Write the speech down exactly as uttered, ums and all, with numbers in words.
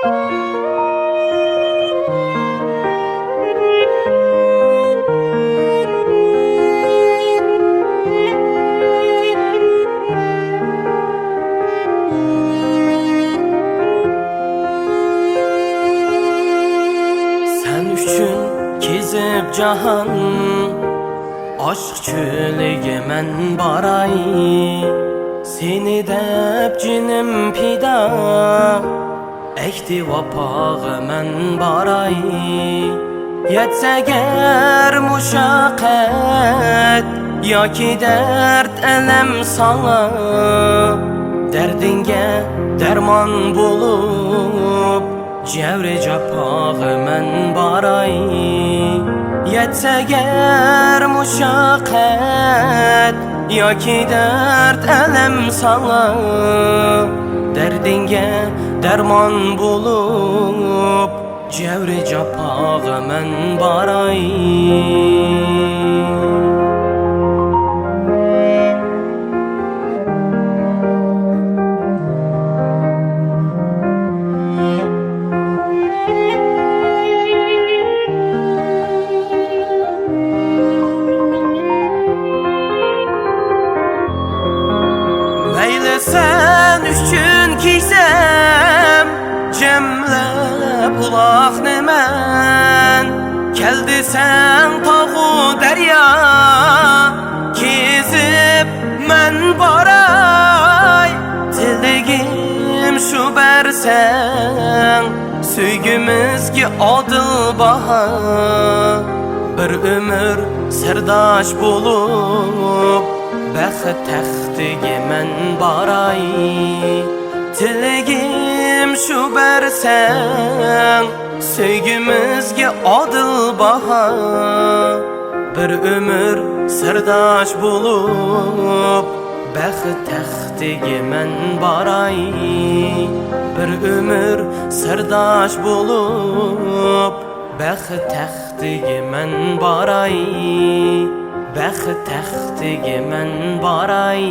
سەن ئۈچۈن كېزىپ جاھان، ئاشىق چۆلىگە مەن باراي. سېنى دەپ جېنىم پىدا، ئەھدى ۋاپاغا مەن باراي. يەتسە ئەگەر مۇشەققەت ياكى دەرد ئەلەم ساڭا، دەردىڭگە دەرمان بولۇپ، جەۋرى جاپاغا مەن باراي. يەتسە ئەگەر مۇشەققەت ياكى دەرد ئەلەم ساڭا، دەردىڭگە دەرمان بولۇپ، جەۋرى جاپاغا مەن باراي. مەيلى سەن ئۈچۈن كىيسەم جەملەپ ئۇلاقنى مەن، كەل دېسەڭ تاغۇ دەريا كېزىپ مەن باراي. تىلىگىم شۇ، بەرسەڭ سۆيگۈمىزگە ئادىل باھا، بىر ئۆمۈر سىرداش بولۇپ، بەخت تەختىگە مەن باراي. تىلىگىم شۇ، بەرسەڭ سۆيگۈمىزگە ئادىل باھا، بىر ئۆمۈر سىرداش بولۇپ، بەخت تەختىگە مەن باراي. بىر ئۆمۈر سىرداش بولۇپ، بەخت تەختىگە مەن باراي. بەخت تەختىگە مەن باراي.